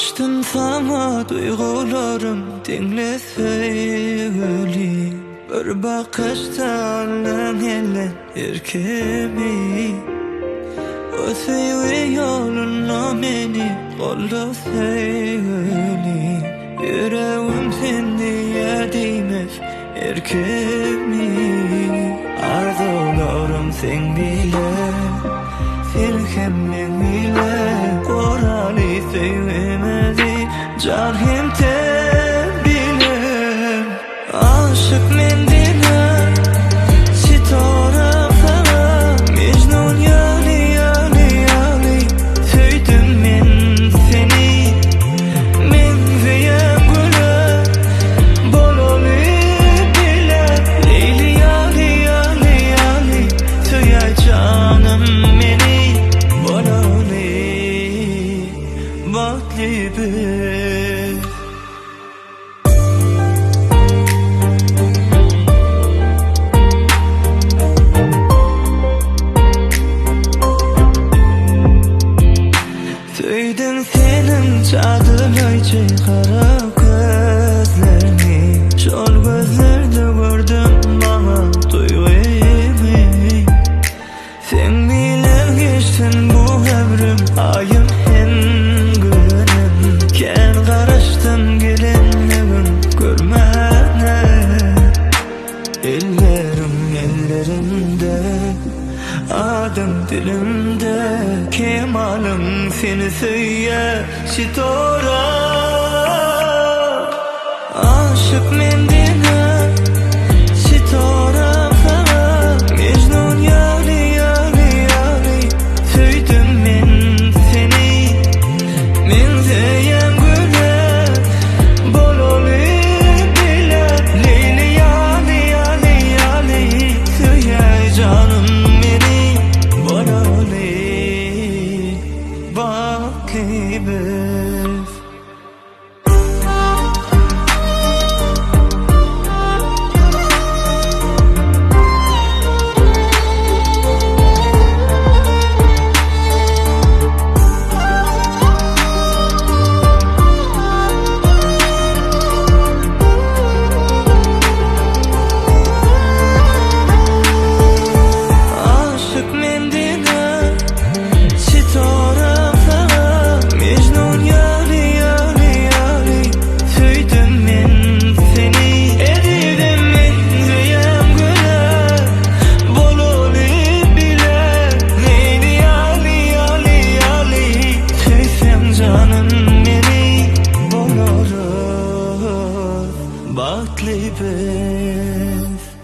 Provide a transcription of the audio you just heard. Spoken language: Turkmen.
Açdym saňa duýgularym diňle söýgüli Bir bakyşda aldyň elden erkimi O söýgi ýolunda meni golda söýgüli Ýüregim sen diýe diýmez erkimi Arzuwlarym seň bile Sen hem meň bile Guraly söýgimizi Jan hem ten bile Aşyk men dile Sitoram saňa Mejnun ýaly ýaly ýaly Söýdüm men seni Meňzeýän güle Bolaly bile Leýli ýaly ýaly ýaly Söýäý janym meni Bolaly bagtly biz. Söýdüm seniň jadylaýjy gara gözlerňi Şol gözlerde gördüm maňa duýgymy Seň bilen geçsin bu ömrüm aýym hem günüm Kän garaşdym gelenligin görmäne Ellerim ellerimde Adyň dilimde Kemalyň seni söýýär Sitora Aşyk men diňe Sitoram saňa Mejnun ýaly ýaly ýaly Söýdüm men seni Meňzeýäň güle Bolaly bile Leýli ýaly ýaly ýaly Söýäý janym meni Bolaly bagtly biz. Aşyk men diňe Sitoram saňa Mejnun ýaly ýaly ýaly Söýdüm men seni Ezizim meňzeýäň güle Bolaly bile Leýli ýaly ýaly ýaly Söýseň janym meni Bolarys bagtly biz.